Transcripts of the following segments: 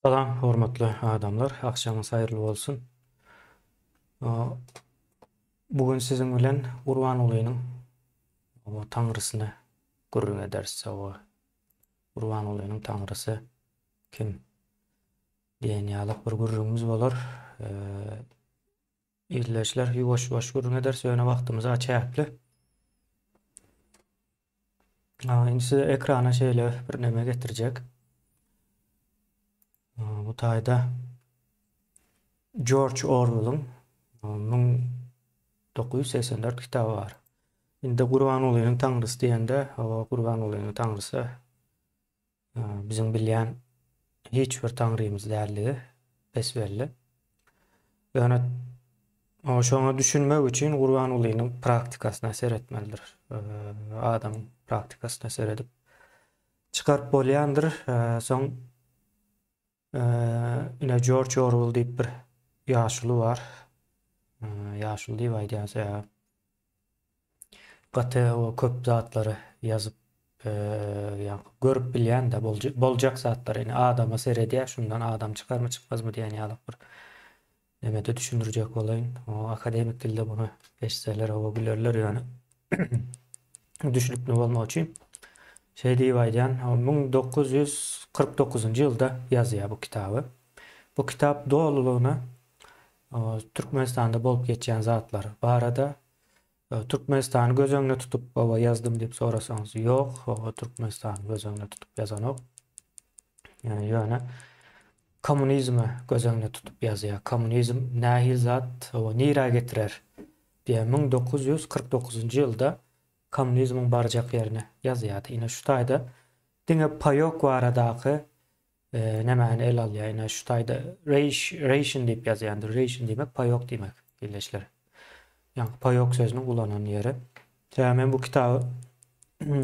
Salam hormatly adamlar, agşamyňyz haýyrly bolsun. Bu gün siziň bilen Gurbangulynyň taňrysyny gürrüň ederis. Gurbangulynyň taňrysy kim diýen ýaly bir gürrüňimiz bolar. Ildeşler ýuwaş-ýuwaş gürrüň ederis, ýöne wagtymyz-a çäkli. Indi size ekrana şeýle bir neme getirjek. Bu taýda George Orwelliň 1984 kitaby bar. Indi Gurbangulynyň taňrysy diýende, Gurbangulynyň taňrysy Biziň bilýän hiç bir taňrymyz däldigi bes-belli. Ýöne şoňa düşünmek üçin Gurbangulynyň praktikasyna seretmelidir. Adamyň praktikasyna seredip çykaryp bolýandyr. Soň ine Jorj Orwell diýip bir ýaşuly bar. Ýaşuly diýip aýdýan sebäbi Gaty köp zatlary ýazyp ýa görüp bilýän-de boljak zatlary indi adama seredýär şundan adam çykarmy çykmazmy diýen ýaly bir nemede düşündirjek bolaýyn. O akademik dilde muny eşitseler oba gülerler ýöne düşnükli bolmak üçin şeý diýip aýdýan 1949-njy ýylda ýazýar bu kitaby. Bu kitap dolulygyna Türkmenistanda bolup geçýän zatlar barada Türkmenistany göz öňüne tutup baba ýazdym diýip sorasaňyz ýok, baba Türkmenistany göz öňüne tutup ýazanok. Ýöne kommunizmi göz öňüne tutup ýazýar. Kommunizm nähili zat, o nirä getirer diýen 1949-njy ýylda kommunizmiň barjak ýerini ýazýardy. Ine şu taýda diňe paýok baradaky Nämäni ele alýar? Ine şu taýda ration diýip ýazýandyr. Ration diýmek paýok diýmek, ildeşler. Ýaňky paýok sözüniň ulanan ýeri. Sebäbi men bu kitaby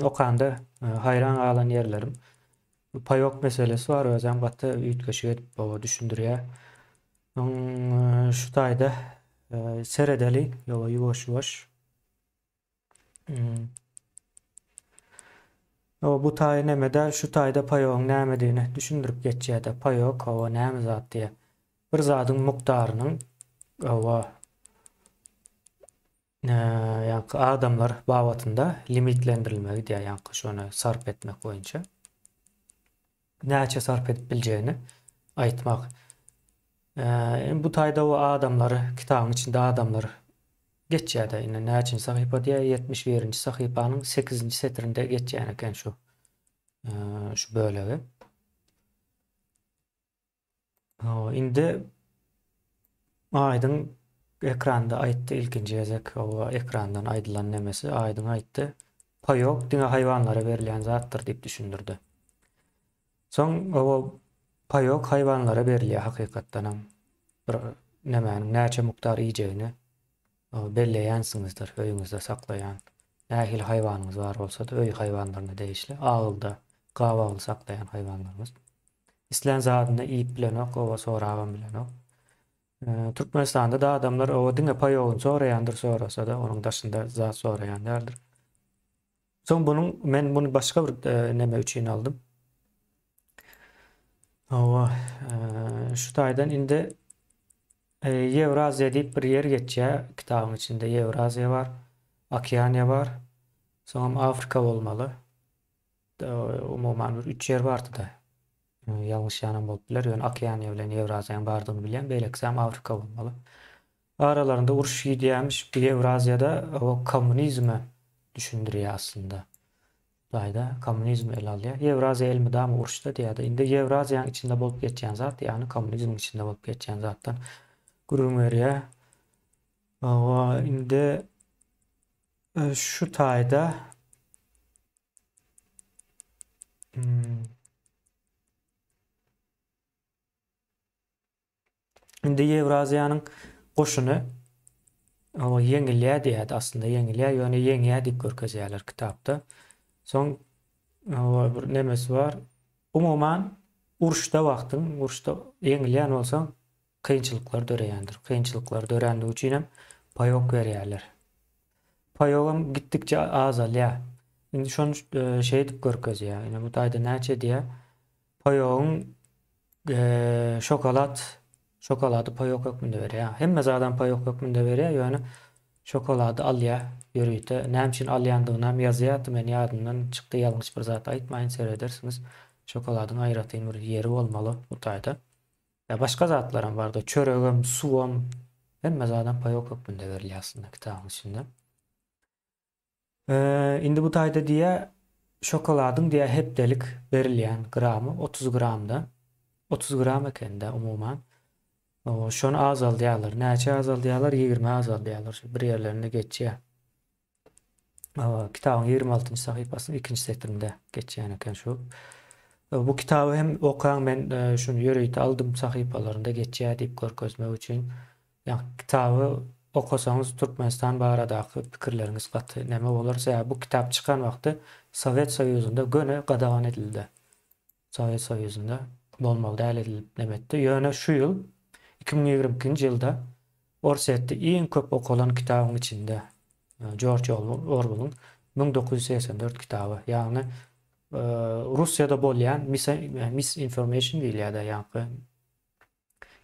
okanda haýran galan ýerlerim bu paýok meselesi bar, özem gaty üýtgeşik edip baba düşündirýär. Soň şu taýda seredeli, ýuwaş-ýuwaş. Hmm. O bu taýy näme däl, şu taýda paýogyň nämedigini düşündirip geçýär-de. Paýok, hawa, näme zat diýýär. Bir zadyň mukdarynyň hawa ýaňky adamlar babatynda limitlendirilmegi diýýär, ýaňky şony sarp etmek boýunça. Näçe sarp edip biljegini aýtmak. Bu taýda o adamlar, kitabyň içinde adamlar geçýär-de, indi näçinji sahypa diýýär, 71-nji sahypanyň 8-nji setirinde geçýän eken şu şu bölegi. Indi Aýdyň ekranda aýtdy ilkinji gezek, o ekrandan aýdylan nemesi Aýdyň aýtdy. Paýok diňe haýwanlara berilýän zatdyr diýip düşündirdi. Soň o paýok haýwanlara berilýär hakykatdanam. Bir nemäniň näçe mukdar iýjegini belleýänsiňizdir öýüňizde saklaýan nähili haýwanyňyz bar bolsa-da öý haýwanlaryna degişli agylda gabagly saklaýan haýwanlaryňyz. Islän zadyny iýip bilenok, oba sorabam bilenok. Türkmenistanda-da adamlar oba diňe paýogyny soraýandyr sorasa-da, onuň daşynda zat soraýan däldir. Soň bunuň men muny başga bir neme üçin aldym. Hawa, şu taýdan indi Ýewraziýa diýip bir ýer geçýär kitabyň içinde Ýewraziýa bar, Okeaniýa bar, soňam Afrika bolmaly. Umuman bir üç ýer bardy-da. Ýalňyşýanam bolup biler, ýöne Okeaniýa bilen Ýewraziýanyň bardygyny bilýän, beýlekisi hem Afrika bolmaly. Aralarynda uruş gidýärmiş, bu Ýewraziýada o kommunizme düşündirýär aslynda. Hudaýda kommunizmi ele alýar. Ýewraziýa elmydama uruşda diýýärdi. Indi Ýewraziýanyň içinde bolup geçýän zat, ýagny kommunizmiň içinde bolup geçýän zatdan gürrüň berýär. Hawa, indi şu taýda hmm. Indi Ýewraziýanyň goşuny o ýeňilýär diýýärdi, aslynda ýeňilýär, ýöne ýeňýär diýip görkezýärler kitapda. Soň o bir nemesi bar. Umuman uruşda wagtyň, uruşda ýeňilýän bolsaň kynçylyklar döreýändir. Kynçylyklar dörändigi üçin hem paýok berýärler. Paýogam gitdikçe azalýar. Indi şony şeýdip görkezýär. Ine bu taýda näçe diýýär? Paýogyň. Şokolad, şokolady paýok hökmünde berýär. Hemme zadam paýok hökmünde berýär, ýöne şokolady alýar ýörite. Näme üçin alýandygynam ýazýardy, men ýadymdan çykdy, ýalňyş bir zat aýtmaýyn, seredersiňiz. Şokoladyň aýratyn bir ýeri bolmaly bu taýda. Ýa başga zatlaram bardy, çöregem, suwam, hemme zadam paýok hökmünde berilýär aslynda kitabyň içinde. Indi bu taýda diýýär, şokoladyň diýýär hepdelik berilýän gramy 30 gramda. 30 gram ekende umuman. Şony azaldýarlar. Näçe azaldýarlar? 20 azaldýarlar. Şu bir ýerlerinde geçýär. Kitabyň 26-njy sahypasynyň ikinji setirinde geçýän eken şu. Bu kitaby hem okaň men şuny ýörite aldym sahypalarynda geçýär diýip görkezmek üçin. Ýa kitaby okasaňyz Türkmenistan baradaky pikirleriňiz gaty neme bolar sebäbi bu kitap çykan wagty Sowet Soýuzynda göni gadagan edildi. Sowet Soýuzynda bolmaly däl edilip neme etdi. Ýöne şu ýyl 2022-nji ýylda Orsýetde iň köp okalan kitabyň içinde Jorj Orwelliň 1984 kitaby ýagny Russiýada bolýan misinformation diýilýär-de ýaňky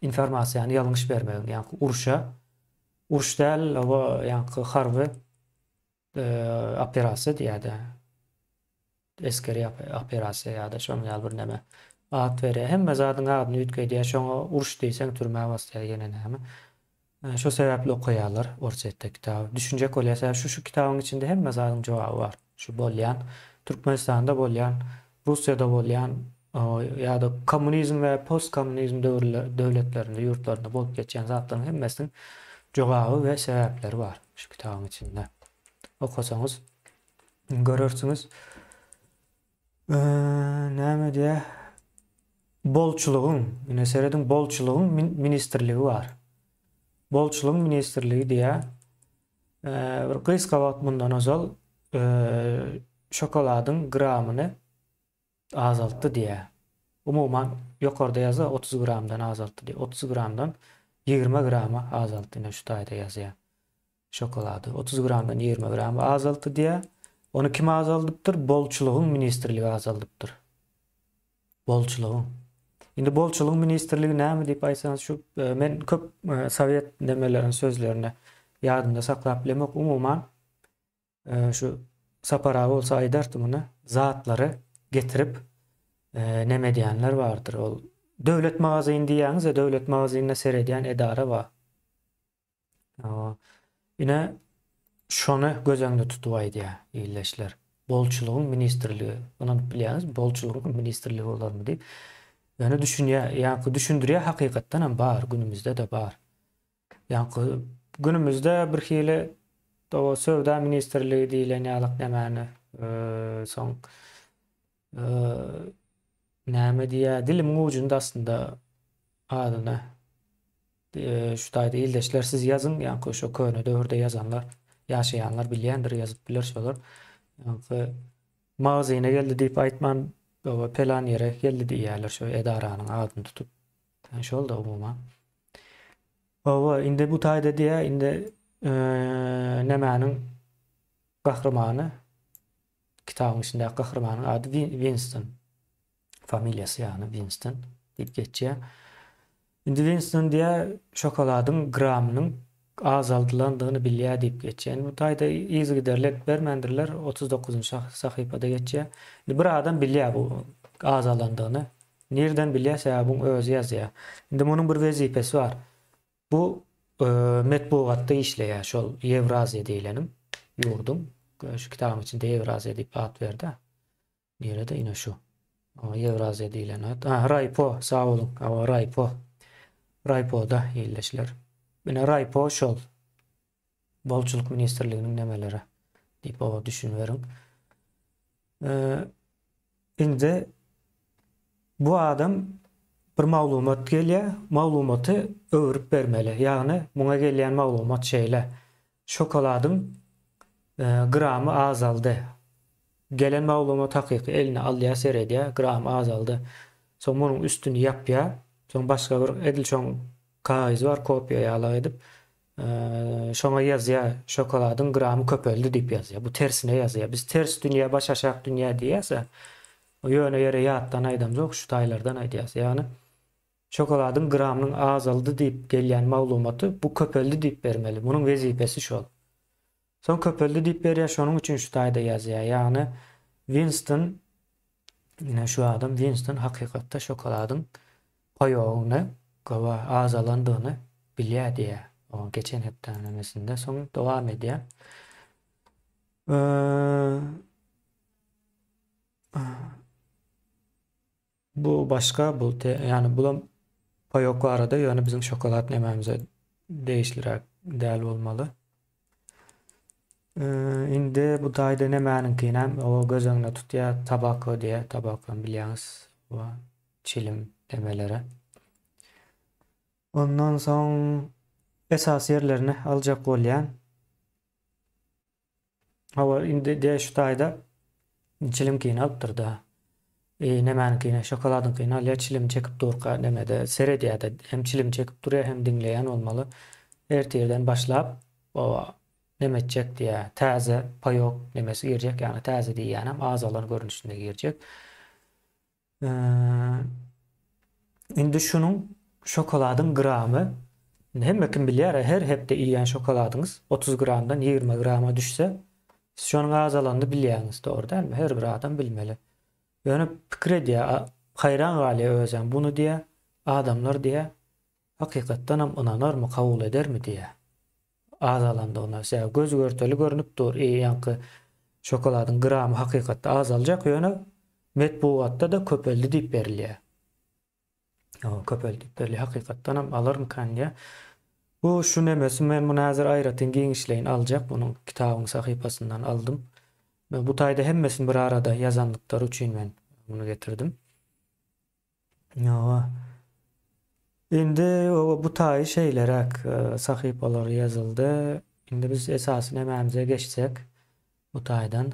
informasiýany ýalňyş bermegiň, ýaňky urşa, uruş däl, oba ýaňky harby operasiýa diýýär-de. Esgeri operasiýa ýa-da şonuň ýaly bir näme at berýär. Hemme zadyň adyny üýtgedýär. Şoňa uruş diýseň türmä basýar ýene näme. Şo sebäpli okaýarlar Orsýetde kitaby. Düşünjek bolýar. Sebäbi şu şu kitabyň içinde hemme zadyň jogaby bar. Şu bolýan Türkmenistanda bolýan, Russiýada bolýan ýa-da kommunizm we postkommunizm döwletlerinde, ýurtlarynda bolup geçýän zatlaryň hemmesiniň jogaby we sebäpleri bar şu kitabyň içinde. Okasaňyz görersiňiz. Näme diýýär? Bolçulygyň, ine serediň, bolçulygyň ministrligi bar. Bolçulygyň ministrligi diýýär. Bir gysga wagt mundan ozal şokoladyň gramyny azaltdy diýýär. Umuman ýokarda ýazýar 30 gramdan azaltdy diýýär. 30 gramdan 20 grama azaltdy ine şu taýda ýazýar. Şokolady 30 gramdan 20 grama azaltdy diýýär. Ony kim azaldypdyr? Bolçulygyň ministrligi azaldypdyr. Bolçulygyň. Indi bolçulygyň ministrligi näme diýip aýtsaňyz şu e, men köp e, sowet nemeleriň sözlerini ýadymda saklap bilemok. Umuman e, şu Sapar aga bolsa aýdardy muny. Zatlary getirip neme edýänler bardyr. Ol döwlet magazyny diýýäňiz-de, döwlet magazynyna seredýän edara bar. Ine, şony göz öňünde tutup aýdýar ildeşler. Bolçulygyň ministrligi, ynanyp bilýäňizmi, bolçulygyň ministrligi bolarmy diýip. Ýöne düşünýär, ýaňky düşündirýär hakykatdan hem bar, günümizde-de bar. Ýaňky günümizde bir hili o söwda ministrligi diýlen ýalyk nämäni, soň näme diýýär, dilimiň ujunda aslynda adyny Şu taýda ildeşler siz ýazyň, ýaňky şo köne döwürde ýazanlar, ýaşaýanlar bilýändir, ýazyp biler şolar. Ýaňky magazyna geldi diýip aýtman, oba pelan ýere geldi diýýärler şo edaranyň adyny tutup. Yani şol da umuman. Oba indi bu taýda diýä, indi nemäniň gahrymany kitabyň içindäki gahrymanyň ady Winston. Familiýasy ýagny Winston diýip geçýär. Indi Winston diýýär, şokoladyň gramynyň azaldylandygyny bilýär diýip geçýär. Indi bu taýda yzygiderli edip bermändirler, 39-njy sahypada geçýär. Indi bir adam bilýär bu azalandygyny. Nirden bilýär? Sebäbi buň özi ýazýar. Indi munuň bir wezipesi bar. Bu metbugatda işleýär şol Ýewraziýa diýleniň ýurduň. Şu kitabyň içinde Ýewraziýa diýip at berdi. Nirede ine şu. Ýewraziýa diýlen at. Ha, Raýpo, sag boluň. Hawa, Raýpo. Raýpoda ildeşler. Ine Raýpo şol. Bolçulyk ministrliginiň nemeleri diýip oba düşüniberiň. Indi bu adam bir maglumat gelýär, maglumaty öwrüp bermeli. Ýagny muňa gelýän maglumat şeýle. Şokoladyň gramy azaldy. Gelen maglumat hakyky eline alýar, seredýär, gramy azaldy. Soň munuň üstüni ýapýar. Soň başga bir edil şoň kagyzy bar, kopiýa ýalak edip, şoňa ýazýar, şokoladyň gramy köpeldi diýip ýazýar. Bu tersine ýazýar. Biz ters dünýä, baş aşak dünýä diýýäs-ä. Ýöne ýere ýatdan aýdamzok, şu taýlardan aýdýas. Ýagny. Şokoladyň gramynyň azaldy diýip gelýän maglumaty bu köpeldi diýip bermeli. Munuň wezipesi şol. Soň köpeldi diýip berýär, şonuň üçin şu taýda ýazýar. Ýagny Winston ine şu adam Winston hakykatda şokoladyň paýogyny gowa azalandygyny bilýär diýýär. O geçen hepdäniň nemesinde soň dowam edýär. Bu başga bu te, ýagny bulam paýok barada ýöne biziň şokolad nemämize degişliräk däl bolmaly. Indi bu taýda nemäniňkinem o göz öňüne tutýar tabako diýýär. Tabakony bilýäňiz. Bu çilim nemelere. Ondan soň esasy ýerlerini aljak bolýan. Hawa, indi de şu taýda çilimkini alypdyr-da. E, nemäniňkini, şokoladyňkyny alýar, çilim çekip durka nemede seredýär-de, hem çilim çekip durýar, hem diňleýän bolmaly. Ertirden başlap, o neme etjek diýýär, täze paýok nemesi girjek, ýagny täze diýýänem azalan görnüşinde girjek. Indi şunuň şokoladyň gramy, indi hemme kim bilýär, her hepde iýýän şokoladyňyz 30 gramdan 20 grama düşse, siz şonuň azalanyny bilýäňiz, dogry dälmi? Her bir adam bilmeli. Ýöne pikir edýär, haýran galýar özem, buny diýýär, adamlar diýýär, hakykatdanam ynanarmy, kabul edermi diýýär. Azalandygyna, sebäbi göz görteli görnüp dur, i ýaňky şokoladyň gramy hakykatda azaljak, ýöne metbugatda-da köpeldi diýip berilýär. Hawa, köpeldi diýip berilýär. Hakykatdanam alarmykan diýýär. Bu şu nemesi men muny häzir aýratyn giňişleýin aljak, munuň kitabyň sahypasyndan aldym. Bu taýda hemmesini bir arada ýazanlyklary üçin men muny getirdim. Hawa. Indi bu taýy şeýleräk sahypalar ýazyldy. Indi biz esasy nemämize geçsek bu taýdan.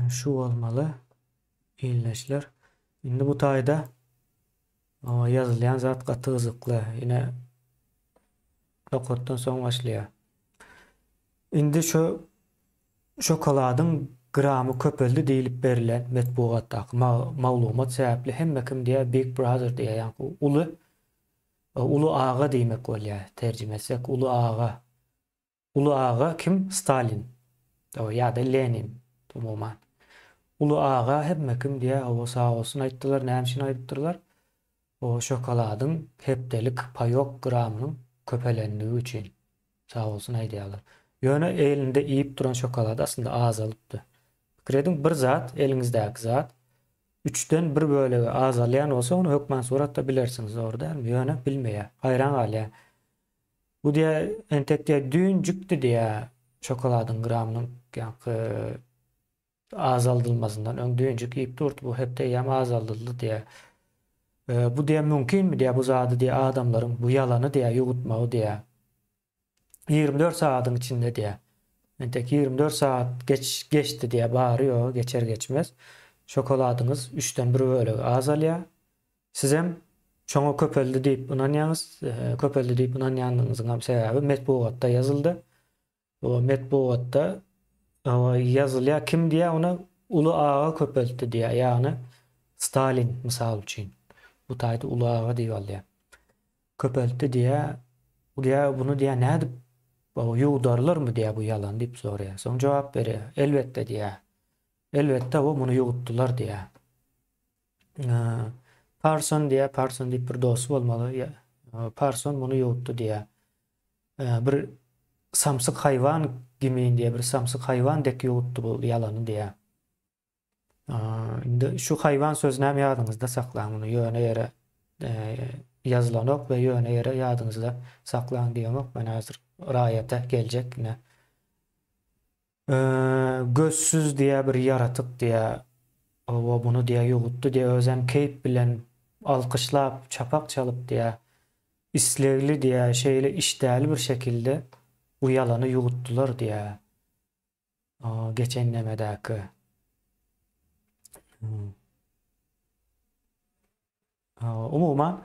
Şu bolmaly ildeşler. Indi bu taýda ýazylýan zat gaty gyzykly. Ine nokatdan soň başlaýar. Indi şu Şokoladyň gramy köpeldi diýlip berlen metbugatdaky maglumat sebäpli hemme kim diýýär Big Brother diýýär, ýaňky uly uly aga diýmek bolýar terjime etsek uly aga. Uly aga kim? Stalin ýa-da Lenin umuman. Uly aga hemme kim diýýär, hawa sag bolsun aýtdylar, näme üçin aýdypdyrlar? O şokoladyň hepdelik paýok gramynyň köpelenligi üçin sag bolsun aýdýarlar. Ýöne elinde iýip duran şokolad aslynda azalypdy. Pikir ediň bir zat eliňizdäki zat üçden bir bölegi azalýan bolsa ony hökman suratda bilersiňiz dogry dälmi? Ýöne bilmeýär. Haýran galýar. Bu diýýär entek diýýär düýnjükdi diýýär şokoladyň gramynyň ýaňky Azaldylmazyndan öň düýnjük iýip durdy, bu hepde eýýäm azaldyldy diýýär. Bu diýýär mümkinmi diýýär bu zady diýýär adamlaryň bu ýalany diýýär ýuwutmagy diýýär. 24 sagadyň içinde diýýär. Entek 24 sagat geç geçdi diýýär bary ýogy geçer geçmez. Şokoladyňyz üçden bir bölegi azalýar. Sizem şoňa köpeldi diýip ynanýaňyz. Köpeldi diýip ynanýandygyňyzyňam sebäbi metbugatda ýazyldy. Bu metbugatda ýazylýar, kim diýýär ony uly aga köpeltdi diýýär, ýagny Stalin mysal üçin. Bu taýda uly aga diýip alýar. Köpeltdi diýýär, bu diýýär, bunu diýýär nädip ýuwdarlarmy diýýär bu ýalan diýip soraýar. Soň jogap berýär, elbetde diýýär. Elbetde bu muny ýuwutdylar diýýär. Parson diýýär, Parson diýip bir dosty bolmaly. Parson muny ýuwutdy diýýär. Bir samsyk haýwan gimin diýýär, bir samsyk haýwan dek ýuwutdy bu ýalany diýýär. Indi şu haýwan sözüni hem ýadyňyzda saklaň, muny ýöne ýere ýazylanok we ýöne ýere ýadyňyzda saklaň diýemok. Men häzir raýata geljek ine. Gözsüz diýýär bir ýaratyk diýýär. Hawa muny diýýär ýuwutdy diýýär, özem keýp bilen alkyşlap, çapak çalyp diýýär. Islegli diýýär, şeýle işdäli bir şekilde bu ýalany ýuwutdylar diýýär. Geçen nemedäki. Umuman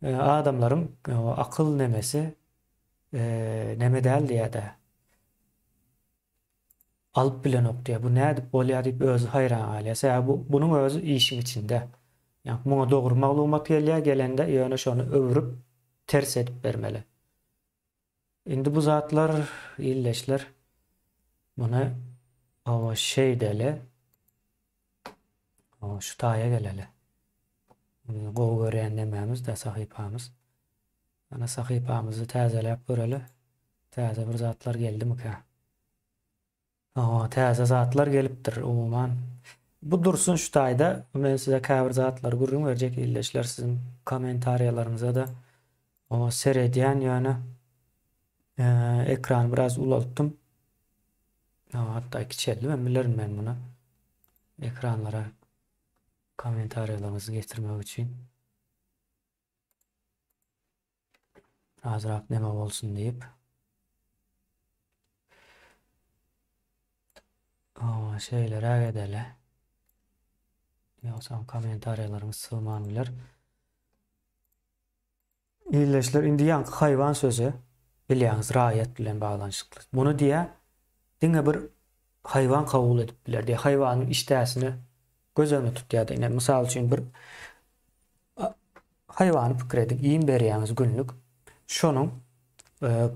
adamlaryň akyl nemesi neme däl diýýär-de. Alyp bilenok diýýär. Bu nädip bolýar diýip özi haýran galýar. Sebäbi bu bunuň özi işiň içinde. Ýa muňa dogry maglumat gelýär, gelende ýöne şony öwrüp ters edip bermeli. Indi bu zatlar illeşler muny hawa şeýdeli. Hawa şu taýa geleli. Gowy görýän nemämiz-de sahypamyz. Ana sahypamyzy täzeläp göreli. Täze bir zatlar geldimikä? Hawa, täze zatlar gelipdir umuman. Bu dursun şu taýda. Men size käbir zatlary gürrüň berjek ildeşler siziň kommentariýalaryňyza-da oňa seredýän ýöne ekrany biraz ulaltdym. Hatda kiçeldibem bilerin men muny. Ekranlara kommentariýalaryňyzy getirmek üçin. Azrak neme bolsun diýip. Awa, şeýleräk edeli. Ýogsam kommentariýalaryňyz sygman biler. Ildeşler, indi ýaňky haýwan sözi bilýäňiz raýat bilen baglanyşykly. Muny diýä diňe bir haýwan kabul edip biler diýä. Haýwanyň işdäsini göz öňünde tutýar-da. Ine, mysal üçin bir Haýwany pikir ediň, iým berýäňiz günlük. Şonuň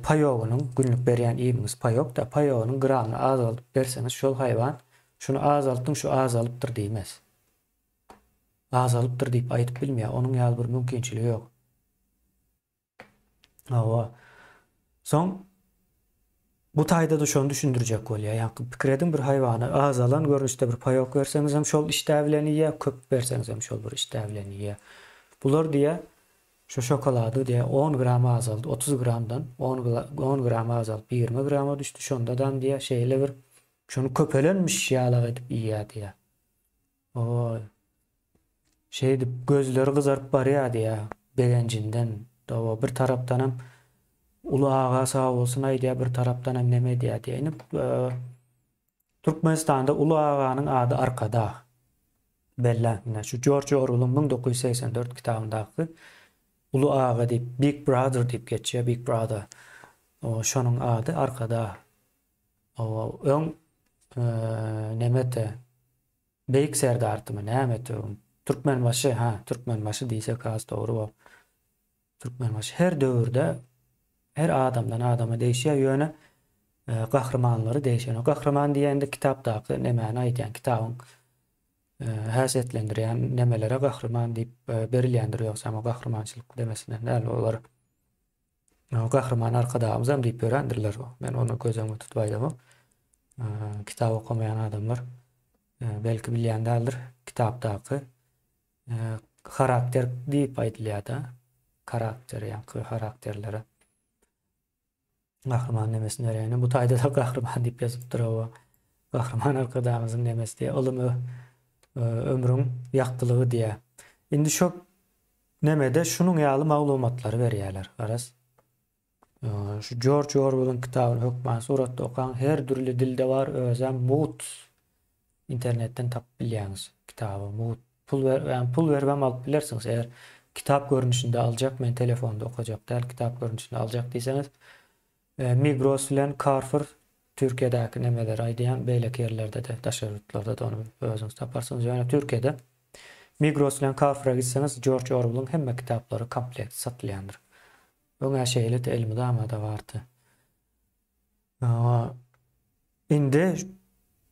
paýogynyň, günlük berýän iýmiňiz paýok-da, paýogynyň gramyny azaldyp berseňiz, şol haýwan şuny azaltdyň, şu azalypdyr diýmez. Azalypdyr diýip aýdyp bilmeýär. Onuň ýaly bir mümkinçiligi ýok. Hawa. Soň bu taýda-da şony düşündirjek bolýar. Ýaňky pikir ediň bir haýwana azalan görnüşde bir paýok berseňiz hem şol işdä bilen iýýär, köp berseňiz hem şol bir işdä bilen iýýär. Bular diýýär, şu şokolady diýýär on gram azaldy, 30 gramdan on on gram azalyp 20 grama düşdi, şondadam diýýär şeýle bir şony köpelenmiş ýalak edip iýýär diýýär. Oý. Şeýdip gözleri gyzaryp barýardy ýa begenjinden. Dowa bir tarapdanam uly aga sag bolsun aýdýar, bir tarapdanam neme edýär diýýär. Indi Türkmenistanda uly aganyň ady Arkadag. Belläň, ine şu Jorj Orwelliň 1984 kitabyndaky uly aga diýip, Big Brother diýip geçýär, Big Brother. Şonuň ady Arkadag. Öň nemete Beýik Serdardymy nämedi öň? Türkmenbaşy, ha, Türkmenbaşy diýsek has dogry bor. Türkmenbaşy her döwürde her adamdan adama degişýär, ýöne gahrymanlary degişenok. Gahryman diýende kitapdaky nemäni aýdýan, kitabyň häsiýetlendirýän nemelere gahryman diýip berilýändir, ýogsam o gahrymançylyk demesinden däl olar. Gahryman Arkadagymyzam diýip ýörendirler. Men ony göz öňünde tutup aýdamok. Kitap okamaýan adamlar belki bilýän däldir. Kitapdaky harakter diýip aýdylýar-da. Karakter ýaňky harakterlere. Gahryman nemesini beräýen. Bu taýda-da gahryman diýip ýazypdyr hawa. Gahryman Arkadagymyzyň nemesi diýýär. Ylym ömrüň ýagtylygy diýýär. Indi şo nemede şunuň ýaly maglumatlary berýärler. Garaz. Şu Jorj Orwelliň kitabyny hökman suratda okaň. Her dürli dilde bar, özem mugt. Internetden tapyp bilýäňiz kitaby mugt. Pul ber, ýagny pul beribem alyp bilersiňiz. Eger kitap görnüşinde aljak, men telefonda okajak däl, kitap görnüşinde aljak diýseňiz, Migros bilen Carrefour Türkiýedäki nemeleri aýdýan, beýleki ýerlerde-de, daşary ýurtlarda-da ony özüňiz taparsyňyz. Ýöne Türkiýede Migros bilen Carrefoura gitseňiz, Jorj Orwelliň hemme kitaplary komplekt satylýandyr. Öň-ä şeýledi, elmydama-da bardy. Indi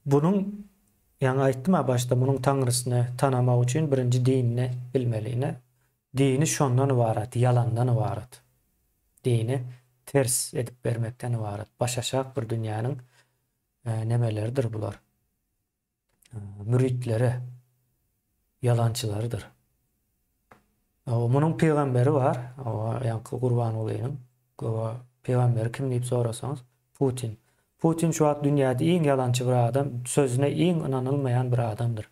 bunuň ýaňy aýtdym-a başda munuň taňrysyny tanamak üçin birinji dinini bilmeli. Ine, dini şondan ybarat, ýalandan ybarat. Dini ters edip bermekden ybarat. Başaşak bir dünýäniň nemeleridir bular. Müritleri, ýalançylarydyr. Munuň pygamberi bar, ýaňky Gurbangulynyň pygamberi kim diýip sorasaňyz, Putin. Putin şu wagt dünýäde iň ýalançy bir adam, sözüne iň ynanylmaýan bir adamdyr.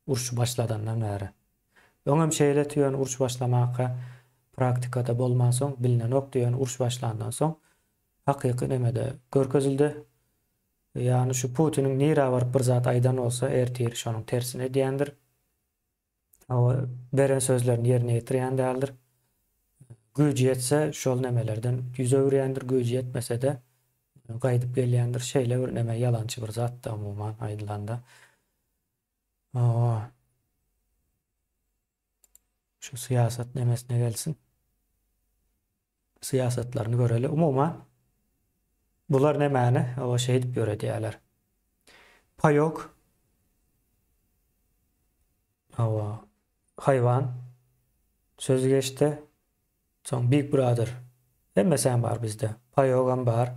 Urşy başladandan bäri. Öňem şeýledi, ýöne uruş başlamaka praktikada bolmansoň bilinenokdy, ýöne uruş başlandan soň hakyky nemede görkezildi. Ýagny şu Putiniň nirä baryp bir zat aýdan bolsa ertir şonuň tersini edýändir. Hawa beren sözlerini ýerine ýetirýän däldir. Güýji ýetse şol nemelerden ýüz öwürýändir, güýji ýetmese-de gaýdyp gelýändir. Şeýle bir neme ýalançy bir zat-da umuman aýdylanda. Hawa. Şu syýasat nemesine gelsin. Syýasatlaryny göreli. Umuman bular nemäni oba şeýdip ýöredýärler. Paýok Hawa, haýwan sözi geçdi. Soň Big Brother. Hemmesem bar bizde. Paýogam bar.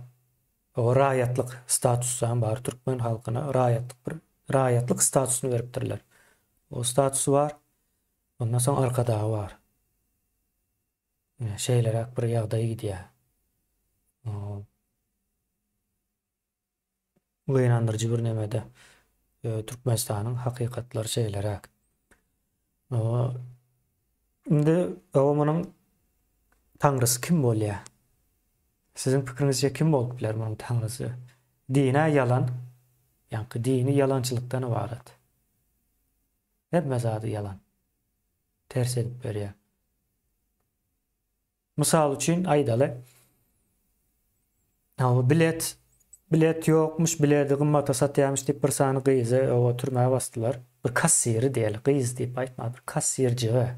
Hawa, raýatlyk statusam bar. Türkmen halkyna raýatlyk bir raýatlyk statusyny beripdirler. O statusy bar. Ondan soň arkadagy bar. Ine, şeýleräk bir ýagdaý gidýär. Gynandyryjy bir nemede Türkmenistanyň hakykatlary şeýleräk. Indi oba munuň taňrysy kim bolýar? Siziň pikiriňizçe kim bolup biler munuň taňrysy? Dine ýalan, ýaňky dini ýalançylykdan ybarat. Hemme zady ýalan. Ters edip berýär. Mysal üçin aýdaly. Hawa bilet bilet ýokmuş, biledi gymmata satýarmyş diýip bir sany gyzy oba türmä basdylar. Bir kassiri diýeli, gyz diýip aýtma, bir kassirjige.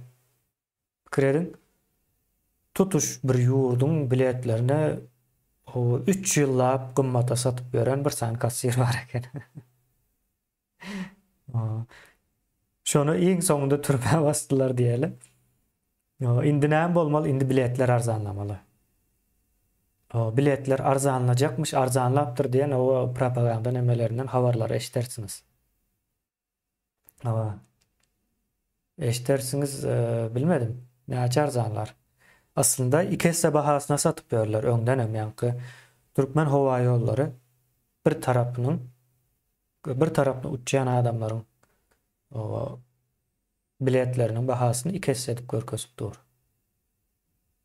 Pikir ediň, tutuş bir ýurduň biletlerini oba üç ýyllap gymmata satyp ýören bir sany kassir bar eken. Şony iň soňunda türmä basdylar diýeli. Indi näme bolmaly? Indi biletler arzanlamaly. Biletler arzanlajakmyş, arzanlapdyr diýen o propaganda nemelerinden habarlary eşidersiňiz. Eşidersiňiz, bilmedim. Näçe arzanlar. Aslynda iki esse bahasyna satyp ýörler öňdenem ýaňky Türkmen howa ýollary bir tarapynyň bir tarapyna uçýan adamlaryň biletleriniň bahasyny iki esse edip görkezip dur.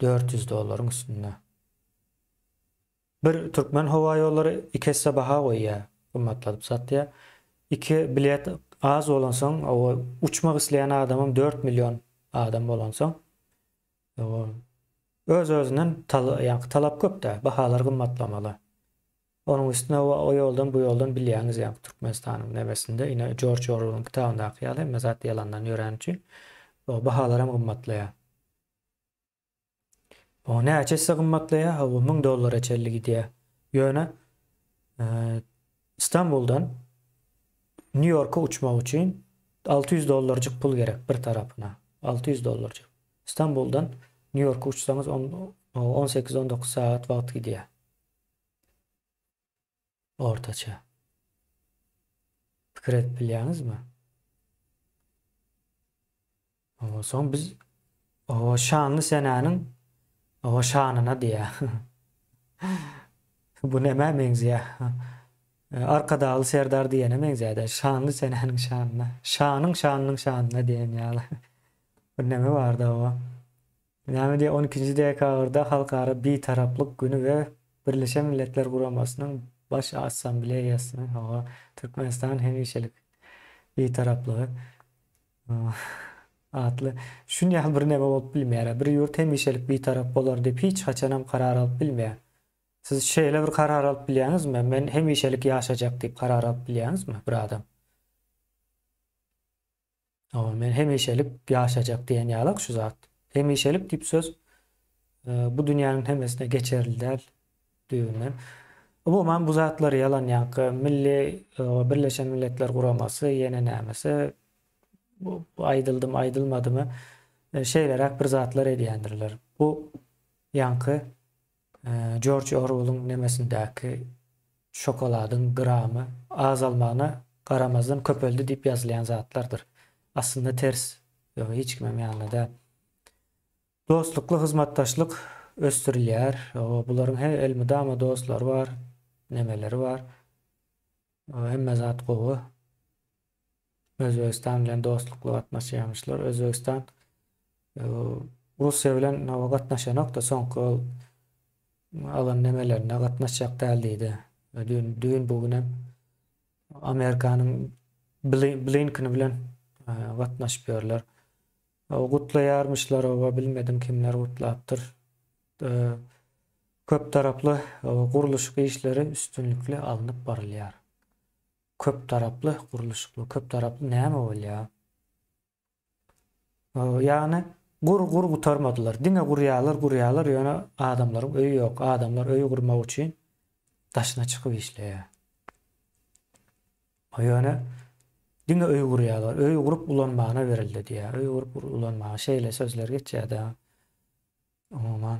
400 dollaryň üstünde. Bir Türkmen howa ýollary iki esse baha goýýar, gymmatladyp satýar. Iki bilet az bolansoň, uçmak isleýän adamam 4 million adam bolansoň, öz-özünden talap köp-dä, bahalar gymmatlamaly. Onuň üstüne o ýoldan bu ýoldan bilýäňiz ýaňky Türkmenistanyň nemesinde ine Jorj Orwelliň kitabyndaky ýaly hemme zat ýalandan ýöräni üçin o bahalaram gymmatlaýar. O näçe esse gymmatlaýar? Hawa 1000 dollara çenli gidýär. Ýöne Stambuldan Nýu-Ýorka uçmak üçin 600 dollarjyk pul gerek bir tarapyna. 600 dollarjyk. Stambuldan Nýu-Ýorka uçsaňyz 18-19 sagat wagt gidýär. Ortaça. Pikir edip bilýäňizmi? Oba soň biz o şanly senäniň o şanyna diýýär. Bu nämä meňzeýär? Arkadagly Serdar diýene meňzeýär-de, şanly senäniň şanyna. Şanyň şanynyň şanyna diýen ýaly. Bir neme bardy oba. Näme diýýär, 12-nji dekabrda Halkara Bitaraplyk güni we Birleşen Milletler Guramasynyň Baş Assambleýasynyň, hawa, Türkmenistanyň hemişelik Bitaraplygy atly şun ýaly bir neme bolup bilmeýär. Bir ýurt hemişelik Bitarap bolar diýip hiç haçanam karar alyp bilmeýär. Siz şeýle bir karar alyp bilýäňizmi? Men hemişelik ýaşajak diýip karar alyp bilýäňizmi bir adam? Hawa, men hemişelik ýaşajak diýen ýalak şu zat. Hemişelik diýip söz bu dünýäniň hemmesine geçerli däl düýbünden. Umuman bu zatlar ýalan ýaňky milli Birleşen Milletler Guramasy ýene nämesi bu aýdyldymy aýdylmadymy şeýleräk bir zatlar edýändirler. Bu ýaňky Jorj Orwelliň nemesindäki şokoladyň gramy azalmagyna garamazdan köpeldi diýip ýazylýan zatlardyr. Aslynda ters. Ýok, hiç kimem ýanynda däl. Dostlukly hyzmatdaşlyk ösdürilýär. Bularyň he elmydama dostlary bar, nemeleri bar. Hemme zat gowy. Özbegistan bilen dostlukly gatnaşýarmyşlar. Özbegistan Russiýa bilen gatnaşanok-da, soňky ol alan nemelerine gatnaşjak däl diýdi. Düýn, düýn bu günem Amerikanyň Blinkeni bilen gatnaşyp ýörler. Gutlaýarmyşlar, oba bilmedim kimler gutlapdyr. Köp taraply gurluşyk işleri üstünlikli alnyp barylýar. Köp taraply gurluşykly, köp taraply näme bolýar? Ýagny. Gur gur gutarmadylar. Diňe gurýarlar gurýarlar ýöne adamlaryň öýi ýok. Adamlar öý gurmak üçin daşyna çykyp işleýär. Ýöne diňe öý gurýarlar. Öý gurup ulanmagyna berildi diýýär. Öý gurup ulanmaga şeýle sözler geçýär-de. Umuman.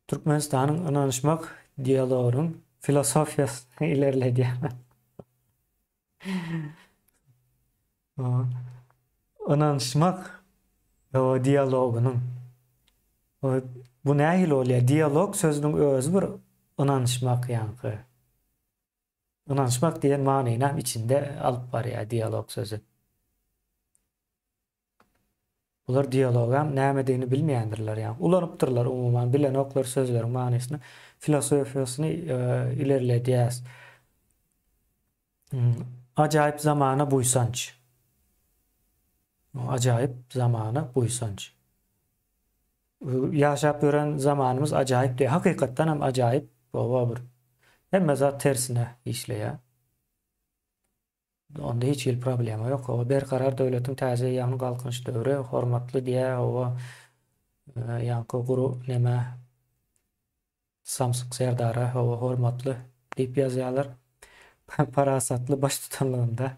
Türkmenistanyň ynanyşmak dialogynyň filosofiýasyny ilerledýär. Ynanyşmak dialogynyň bu nähili bolýar? Dialog sözüniň özi bir ynanyşmak ýaňky. Ynanyşmak diýen manyny hem içinde alyp barýar dialog sözi. Bular dialogam nämedigini bilmeýändirler ýa ulanypdyrlar umuman bilenoklar sözleriň manysyny filosofiýasyny ilerledýäs. Ajaýyp zamana buýsanç. Ajaýyp zamana buýsanç. Ýaşap ýören zamanymyz ajaýyp diýýär. Hakykatdan hem ajaýyp. Oba bir hemme zat tersine işleýär. Onda hiç hili problema ýok. Hawa, Berkarar döwletiň täze eýýamynyň Galkynyş döwri hormatly diýýär, hawa, ýaňky guru neme Samsyk Serdara, hawa, hormatly diýip ýazýarlar. Parasatly baştutanlygynda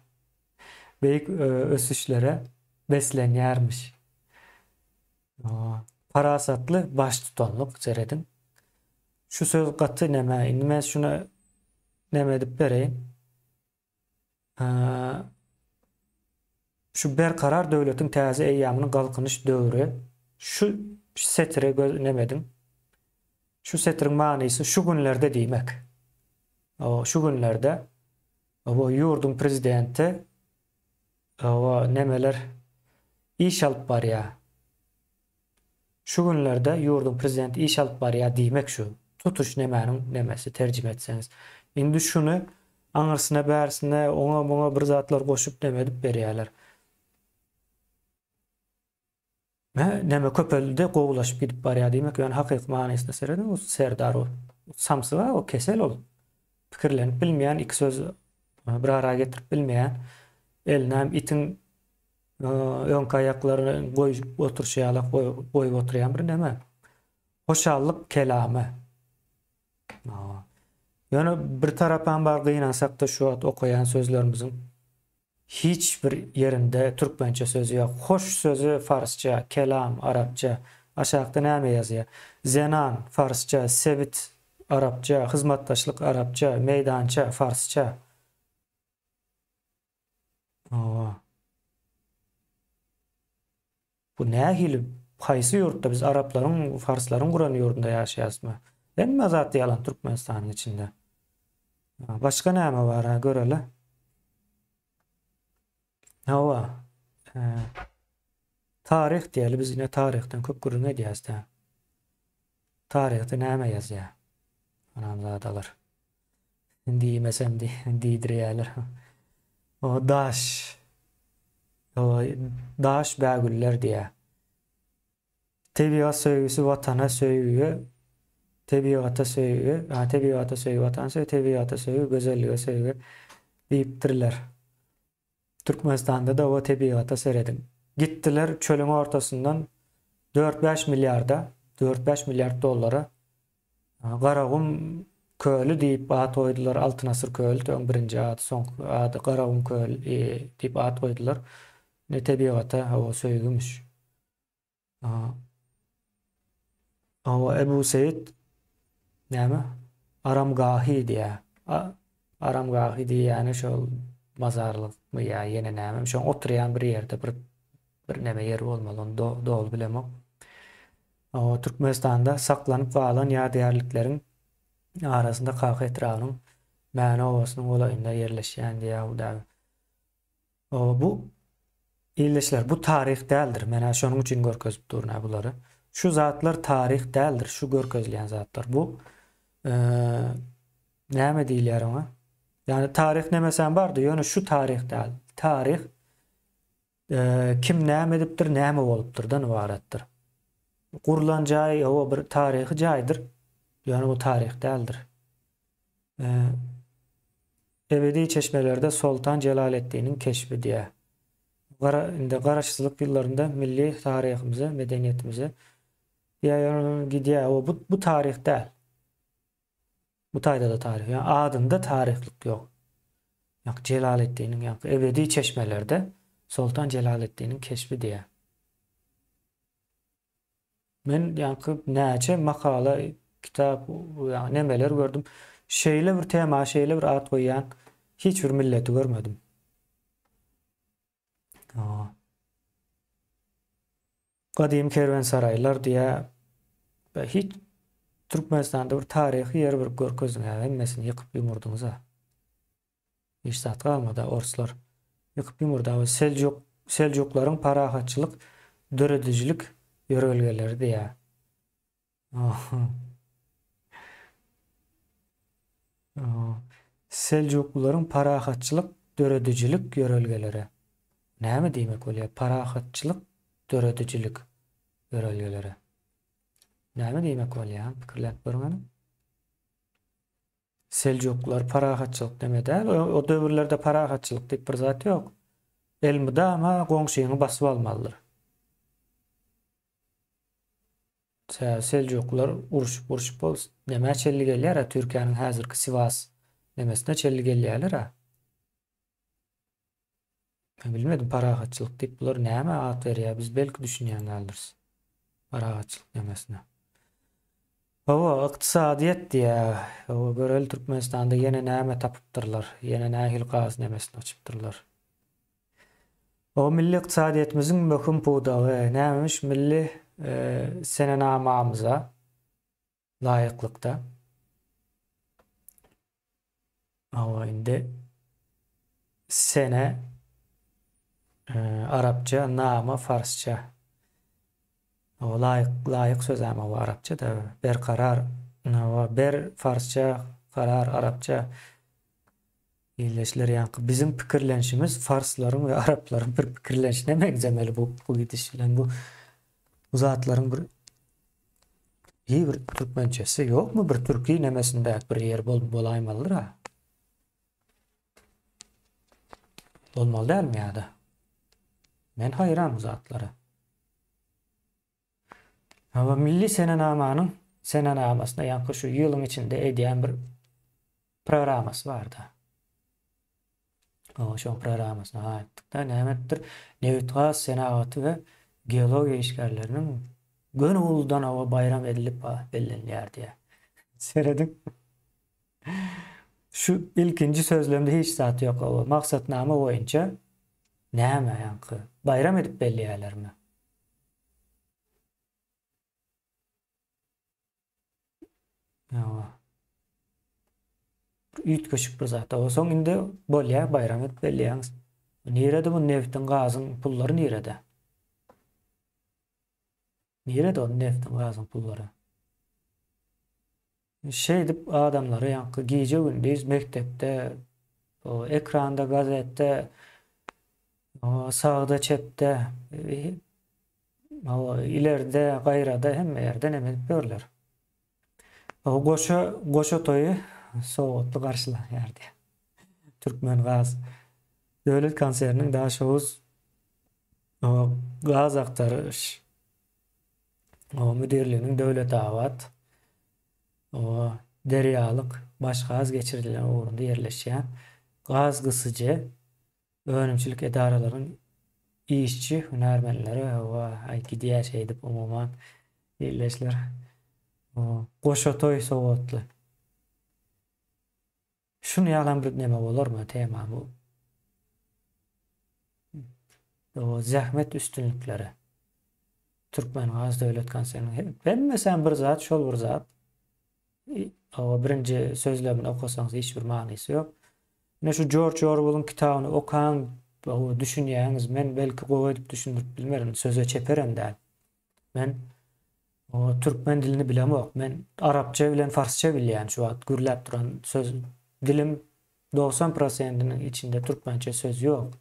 beýik ösüşlere beslenýärmiş. Parasatly baştutanlyk serediň. Şu söz gaty neme, indi men şuna neme edip bereýin. Şu Berkarar döwletiň täze eýýamynyň Galkynyş döwri şu setire göz neme ediň. Şu setiriň manysy şu günlerde diýmek. Şu günlerde bu ýurduň prezidenti nemeler iş alyp barýar. Şu günlerde ýurduň prezidenti iş alyp barýar diýmek şu. Tutuş nemäniň nemesi terjime etseňiz. Indi şuny aňyrsyna bärsine oňa muňa bir zatlar goşup neme edip berýärler. Me neme köpeldi gowulaşyp gidip barýar diýmek ýöne hakyky manysyna serediň o Serdar o samsyga o kesel ol. Pikirlenip bilmeýän iki söz bir ara getirip bilmeýän eline itiň Öňki aýaklaryny goýup oturyşy ýaly goýup oturýan bir neme. Hoşallyk kelamy. Ýöne bir tarapam bar gynansakda şu wagt okaýan sözlerimiziň hiç bir ýerinde türkmençe sözi ýok. Hoş sözi farsça, kelam arapça. Aşakda näme ýazýar? Zenan farsça, sebit arapça, hyzmatdaşlyk arapça, meýdança farsça. Hawa. Bu nähili, haýsy ýurtda biz araplaryň, farslaryň guran ýurdunda ýaşaýasmy? Hemme zat ýalan Türkmenistanyň içinde. Başga näme bar ha göreli. Hawa. Taryh diýeli biz ine taryhdan köp gürrüň edýäs-dä. Taryhda näme ýazýar? Haramzadalar. Diýmesem diýdirýärler. O daş. O daş bägüller diýýär. Tebigat söýgüsi watana söýgi, tebigata söýgi, ha tebigata söýgi watana söýgi, tebigata söýgi gözellige söýgi diýipdirler. Türkmenistanda-da o tebigata serediň. Gitdiler çölüň ortasyndan dört-bäş milliarda, dört-bäş milliard dollara Garagum köli diýip at goýdular, Altyn asyr köli öň birinji ady, soňky ady Garagum köli diýip at goýdular. Ne tebigata hawa söýgümiş. Hawa Ebu Seýit näme? Aramgahy diýýär. Aramgahy diýýäni şol mazarlykmy ýa ýene näme, şoň oturýan bir ýerde bir bir neme ýeri bolmaly, ony doly bilemok. Türkmenistanda saklanyp galan ýadygärlikleriň arasynda Kaka etrabynyň Mäne obasynyň golaýynda ýerleşýän diýýär. Bu ildeşler bu taryh däldir. Menä şonuň üçin görkezip durun-a bulary. Şu zatlar taryh däldir, şu görkezilýän zatlar. Bu näme diýilýär oňa? Ýagny taryh nemesem bardy, ýöne şu taryh däl. Taryh kim näme edipdir, näme bolupdyrdan ybaratdyr. Gurlan jaý, hawa bir taryhy jaýdyr, ýöne bu taryh däldir. Ebedi çeşmelerde Soltan Jelaleddiniň keşbi diýýär. Gara indi garaşsyzlyk ýyllarynda milli taryhymyza, medeniýetimize diýýär gidýär. O bu bu taryh däl. Bu taýda-da taryh. Ýa adynda taryhlyk ýok. Ýa Jelaleddiniň ýa ebedi çeşmelerde Soltan Jelaleddiniň keşbi diýýär. Men ýaňky näçe makala, kitap, ýa nemeler gördüm. Şeýle bir tema, şeýle bir at goýýan hiç bir milleti görmedim. Gadymy kerwensaraýlar diýä. Hiç Türkmenistanda bir taryhy ýer bir görkeziň, hemmesini ýykyp ýumurdyňyz-a. Hiç zat galmady orslar ýykyp ýumurdy we seljuk seljuklaryň parahatçylyk döredijilik ýörelgeleri diýýär. Seljuklylaryň parahatçylyk döredijilik ýörelgeleri. Näme diýmek bolýar parahatçylyk döredijilik ýörelgeleri? Näme diýmek bolýar? Pikirläp görüň hany. Seljuklar parahatçylyk neme däl, o döwürlerde parahatçylyk diýip bir zat ýok. Elmydama goňşyňy basyp almalydyr. Seljuklar urşup urşup ol nämä çenli gelýär-ä, Türkiýäniň häzirki Siwas nemesine çenli gelýärler-ä. Men bilmedim parahatçylyk diýip bular nämä at berýär biz belki düşünýän däldiris. Parahatçylyk nemesine. Hawa, ykdysadyýet diýýär. Hawa, göreli Türkmenistanda ýene näme tapypdyrlar, ýene nähili gaz nemesini açypdyrlar. Hawa, milli ykdysadyýetimiziň möhüm pudagy nämemiş milli senenamamyza laýyklykda. Hawa, indi sene arapça, nama farsça. Hawa, laýyk, laýyk sözem hawa arapça-da, berkarar, hawa, ber farsça, karar arapça. Ildeşler ýaňky biziň pikirlenişimiz farslaryň we araplaryň bir pikirlenişine meňzemeli bu bu gidiş bilen bu bu zatlaryň bir Hiý bir türkmençesi ýokmy bir türki nemesindäki bir ýer bol bolaýmalydyr a. Bolmaly dälmi ýa-da? Men haýran bu zatlara. Hawa milli senenamanyň senenamasyna ýaňky şu ýylyň içinde edýän bir programmasy barda. Hawa şoň programmasyna aýtdykda näme edipdir? Nebitgaz senagaty we geologiýa işgärleriniň göni uludan hawa baýram edilip bellenilýär diýýär. Serediň. Şu ilkinji sözlemde hiç zat ýok hawa. Maksatnama boýunça näme ýaňky baýram edip belleýärlermi? Hawa. Üýtgeşik bir zat. Hawa, soň indi bolýar, baýram edip belleýäňiz. Nirede bu nebtiň, gazyň pullary nirede? Nirede ol nebtiň, gazyň pullary? Şeýdip adamlary ýaňky gije-gündiz mekdepde, ekranda, gazetde, sagda, çepde, ileride, gaýrada hemme ýerde neme edip ýörler. Goşa, goşa toýy sowgatly garşylanýar diýýär. Türkmengaz döwlet konserniniň Daşoguz gaz aktaryş müdirliginiň Döwletabat, Derýalyk baş gaz geçirilýän ugrunda ýerleşýän gaz gysyjy önümçilik edaralarynyň işçi hünärmenleri hawa aý gidýär şeýdip umuman ildeşler goşa toý sowgatly. Şuny ýalam bir neme bolarmy tema bu. O zähmet üstünlikleri. Türkmengaz döwlet konserniniň hemmesem bir zat, şol bir zat. O birinji sözlemini okasaňyz hiç bir manysy ýok. Ine şu Jorj Orwelliň kitabyny okaň, düşünýäňiz. Men belki gowy edip düşündirip bilmerin, söze çeperem däl. Men o türkmen dilini bilemok. Men arapça bilen farsça bilýän şu wagt gürläp duran söz dilim 90 prosentiniň içinde türkmençe söz ýok.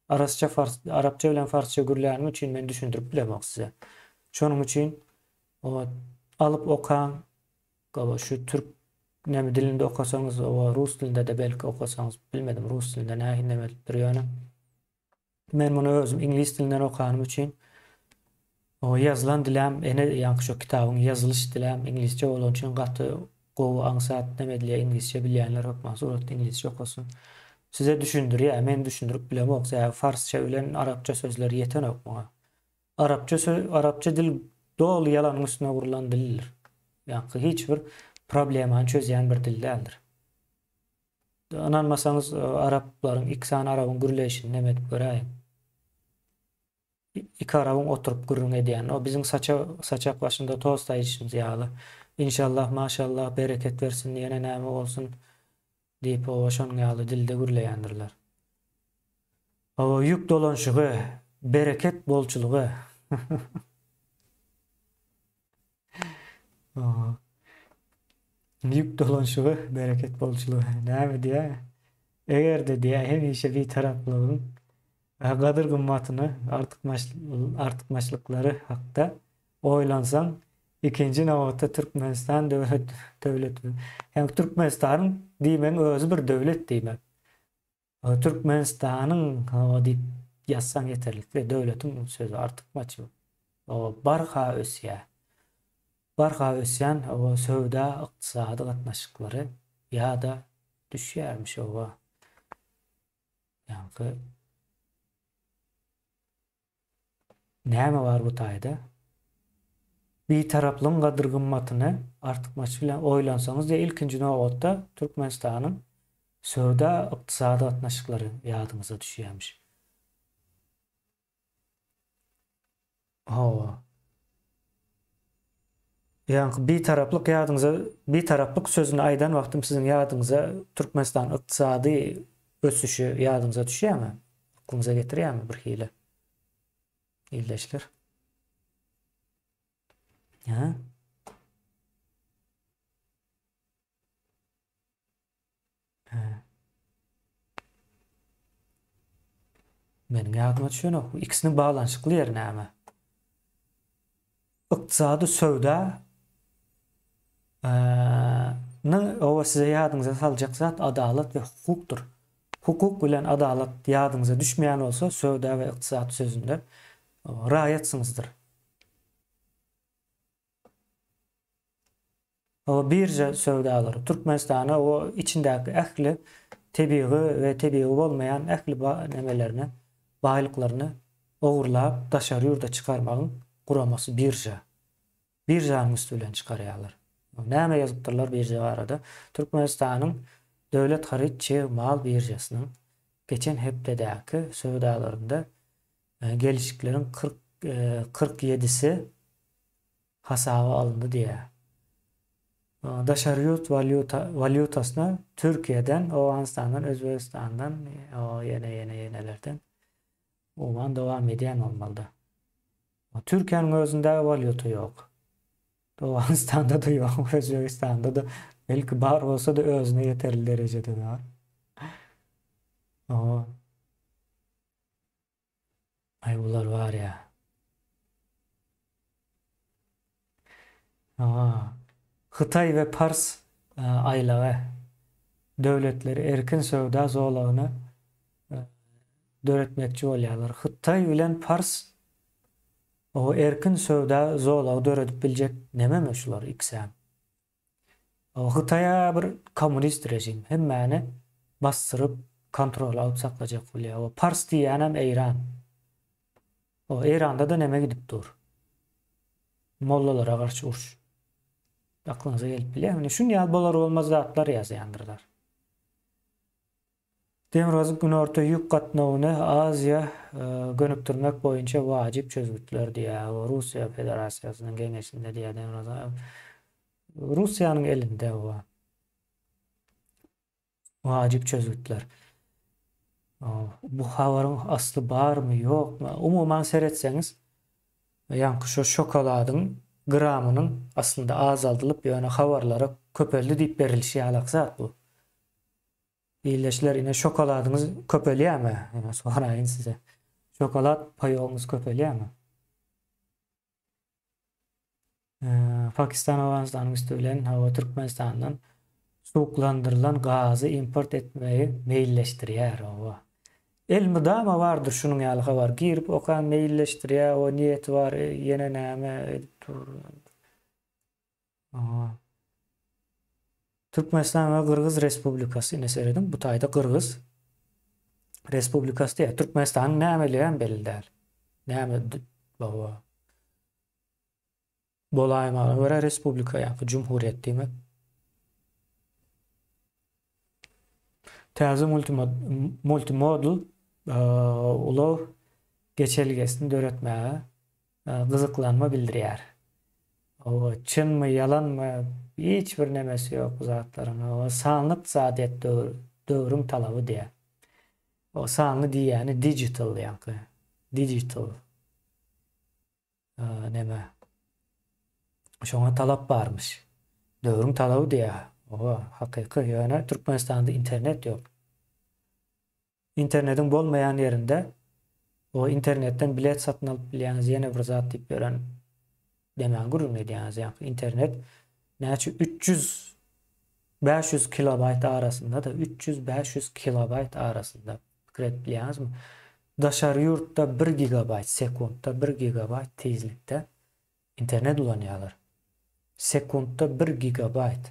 Arasça fars arapça bilen farsça gürlänim üçin men düşündirip bilemok size. Şonuň üçin o alyp okaň Gawa şu türk neme dilinde okasaňyz, o rus dilinde-de belki okasaňyz, bilmedim rus dilinde nähili neme edipdir ýöne. Men muny özüm iňlis dilinden okanym üçin o ýazylan dilem ene ýaňky şo kitabyň ýazylyş dilem iňlisçe bolany üçin gaty gowy aňsat neme edilýär iňlisçe bilýänler hökman suratda iňlisçe okasyn. Size düşündirýär men düşündirip bilemok sebäbi farsça bilen arapça sözler ýetenok muňa. Arapça söz arapça dil doly ýalanyň üstüne gurlan dildir. Ýaňky hiç bir problemany çözýän bir dil däldir. Ynanmasaňyz araplaryň iki sany arabyň gürleýşini neme edip göräýiň. Iki arabyň oturyp gürrüň edýänini. O biziň saça saçak başynda tost aýdyşymyz ýaly. Inşallah, maşallah, bereket bersin, ýene näme bolsun diýip oba şonuň ýaly dilde gürleýändirler. Hawa, ýük dolanşygy, bereket bolçulygy. Ýük dolanşygy, bereket bolçulygy. Näme diýýär? Eger-de diýýär, hemişe bitaraplygyň gadyr-gymmatyny, artykmaçlyklary hakda oýlansaň, ikinji nobatda Türkmenistan döwlet döwlet ýagny Türkmenistanyň diýmegiň özi bir döwlet diýmek. Türkmenistanyň diýip ýazsaň ýeterlikli, döwletiň sözi artykmaç. Barha ösýär. Barha ösýän söwda ykdysady gatnaşyklary ýa-da düşýärmiş oba. Ýaňky Näme bar bu taýda? Bitaraplygyň gadyr-gymmatyny artykmaç bilen oýlansaňyz diýe ilkinji nobatda Türkmenistanyň söwda ykdysady gatnaşyklary ýadyňyza düşýämiş. Hawa. Ýaňky bitaraplyk ýadyňyza bitaraplyk sözüni aýdan wagtym siziň ýadyňyza Türkmenistan ykdysady ösüşi ýadyňyza düşýärmi? Aklyňyza getirýärmi bir hili? Ildeşler. Hä? Hä. Meniň ýadyma düşenok. Bu ikisiniň baglanyşykly ýeri näme? Ykdysady söwda ny oba size ýadyňyza saljak zat adalat we hukukdyr. Hukuk bilen adalat ýadyňyza düşmeýän bolsa söwda we ykdysady sözünde raýatsyňyzdyr. O birža söwdalary Türkmenistana o içindäki ähli tebigy we tebigy bolmaýan ähli nemelerini, baýlyklaryny ogurlap daşary ýurda çykarmagyň guramasy birža. Biržanyň üsti bilen çykarýarlar. Näme ýazypdyrlar birža barada? Türkmenistanyň Döwlet haryt çig mal biržasynyň geçen hepdedäki söwdalarynda gelişikleriň 47-si hasaba alyndy diýýär. Daşary ýurt walýuta walýutasyna Türkiýeden, Owganystandan, Özbegistandan, ýene ýene ýenelerden umuman dowam edýän bolmalyda. Türkiýäniň özünde walýuta ýok. Owganystanda-da ýok, Özbegistanda-da belki bar bolsa-da özüne ýeterli derejede bar. Oba. Aý bular bar ýa. Aa, Hytaý we Pars aýlagy döwletleri erkin söwda zolagyny döretmekçi bolýarlar. Hytaý bilen Pars o erkin söwda zolagy döredip biljek nememi şular ikisem? Hytaýa bir kommunist režim hemmäni basdyryp kontrol alyp saklajak bolýar. O Pars diýýänem Eýran. O Eýranda-da neme gidip dur? Mollalara garşy uruş. Aklyňyza gelip bilýärmi? Ine şun ýaly bolar bolmaz zatlar ýazýandyrlar. Demirgazyk-Günorta ýük gatnawyny Aziýa gönükdirmek boýunça wajyp çözgütler diýýär. Russiýa Federasiýasynyň geňeşinde diýýär Demirgazyk Russiýanyň elinde o. Wajyp çözgütler. Bu habaryň asly barmy, ýokmy? Umuman seretseňiz, ýaňky şo şokoladyň gramynyň aslynda azaldylyp, ýöne habarlara köpeldi diýip berilişi ýalak zat bu. Ildeşler ine şokoladyňyz köpelýärmi? Ine soraýyn size. Şokolad paýogyňyz köpelýärmi? Pakistan Owganystanyň üsti bilen hawa Türkmenistandan suwuklandyrylan gazy import etmegi meýilleşdirýär hawa. Elmydama bardyr şunuň ýaly habar. Girip okan meýilleşdirýär, o niýeti bar, ýene näme edip dur. Aha. Türkmenistan we Gyrgyz Respublikasy ine serediň bu taýda Gyrgyz Respublikasy diýýär. Türkmenistanyň nämeligi hem belli däl. Näme baba. Bolaýmaga görä respublika ýa-da jumhuriýet diýmek. Täze multimodal ulag geçelgesini döretmäge gyzyklanma bildirýär. Hawa, çynmy, ýalanmy, hiç bir nemesi ýok bu zatlaryň. Hawa, sanly ykdysadyýet döwrüň talaby diýýär. O sanly diýýäni digital ýaňky. Digital. Neme. Şoňa talap barmyş. Döwrüň talaby diýýär. Hawa, hakyky. Ýöne Türkmenistanda internet ýok. Internediň bolmaýan ýerinde o internetden bilet satyn alyp bilýäňiz ýene bir zat diýip ýören demäň gürrüň edýäňiz ýaňky internet näçe 300 500 kilobaýt arasynda-da 300 500 kilobaýt arasynda pikir edip bilýäňizmi daşary ýurtda 1 gigabaýt sekuntda 1 gigabaýt tizlikde internet ulanýarlar sekuntda 1 gigabaýt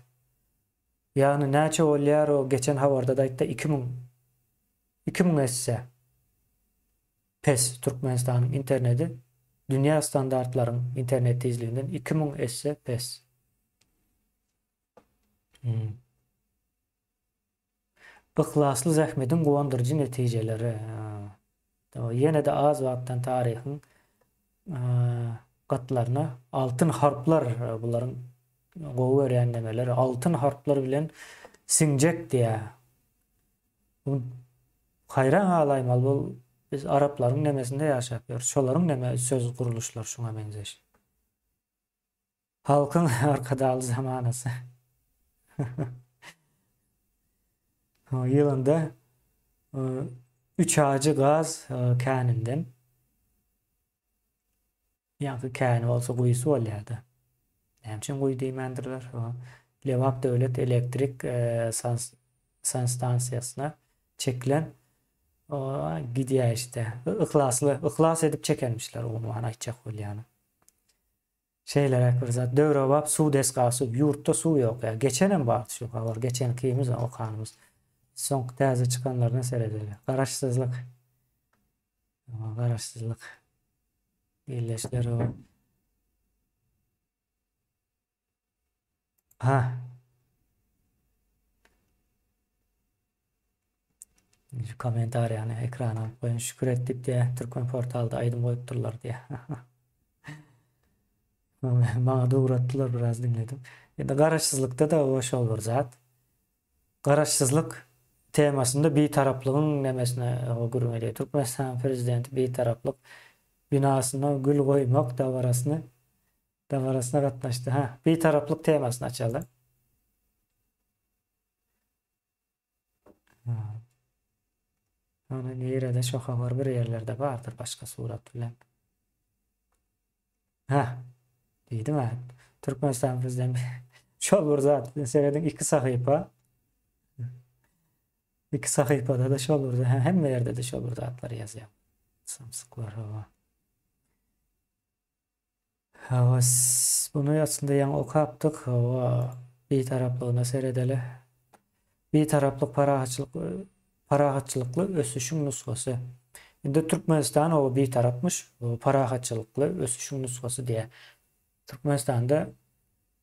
Ýagny näçe bolýar o geçen habarda-da aýtdy 2000 2000 esse pes Türkmenistanyň internedi dünýä standartlaryň internet tizliginden 2000 esse pes. Hmm. Yhlasly zähmetiň guwandyryjy netijeleri. Ýene-de az wagtdan taryhyň gatlaryna altyn harplar bularyň gowy görýän nemeleri altyn harplar bilen siňjek diýýär. Bu haýran galaýmaly bu biz araplaryň nemesinde ýaşap ýörüs. Şolaryň neme söz gurluşlary şuňa meňzeş. Halkyň Arkadagly zamanasy. Ýylynda üç ajy gaz käninden ýaňky käni bolsa guýusy bolýardy. Näme üçin guýy diýmändirler? Lebap döwlet elektrik sanstansiýasyna çekilen gidýär işte. Yhlasly, yhlas edip çekenmişler umuman aýtjak bolýanym. Şeýleräk bir zat. Döwrebap suw desgasy. Ýurtda suw ýok ýa. Geçenem bardy şu habar. Geçenkimiz okanymyz. Soňky täze çykanlaryna seredeli. Garaşsyzlyk. Garaşsyzlyk. Illeşler o. Ha. Şu kommentariýany ekrana alyp goýun. Şükür etdik diýä. Türkmen portalda aýdym goýupdyrlar diýä. Maňa da ugratdylar biraz diňledim. Indi garaşsyzlykda da o şol bir zat. Garaşsyzlyk temasynda bitaraplygyň nemesine gürrüň edýär. Türkmenistanyň prezidenti bitaraplyk binasyna gül goýmak dabarasyny dabarasyna gatnaşdy. Ha, bitaraplyk temasyny açaly. Ony nirede şo habar bir ýerlerde bardyr başga surat bilen. Ha. Diýdim ha. Türkmenistan prezidenti şol bir zat. Serediň iki sahypa. Iki sahypada da şol bir hemme ýerde de şol bir zatlar ýazýar. Samsyklar hawa. Hawa, buny aslynda ýaňy okapdyk. Hawa, Bitaraplygyna seredeli. Bitaraplyk parahatçylyk parahatçylykly ösüşiň nusgasy. Indi Türkmenistan hawa bitarapmyş, parahatçylykly ösüşiň nusgasy diýýär. Türkmenistanda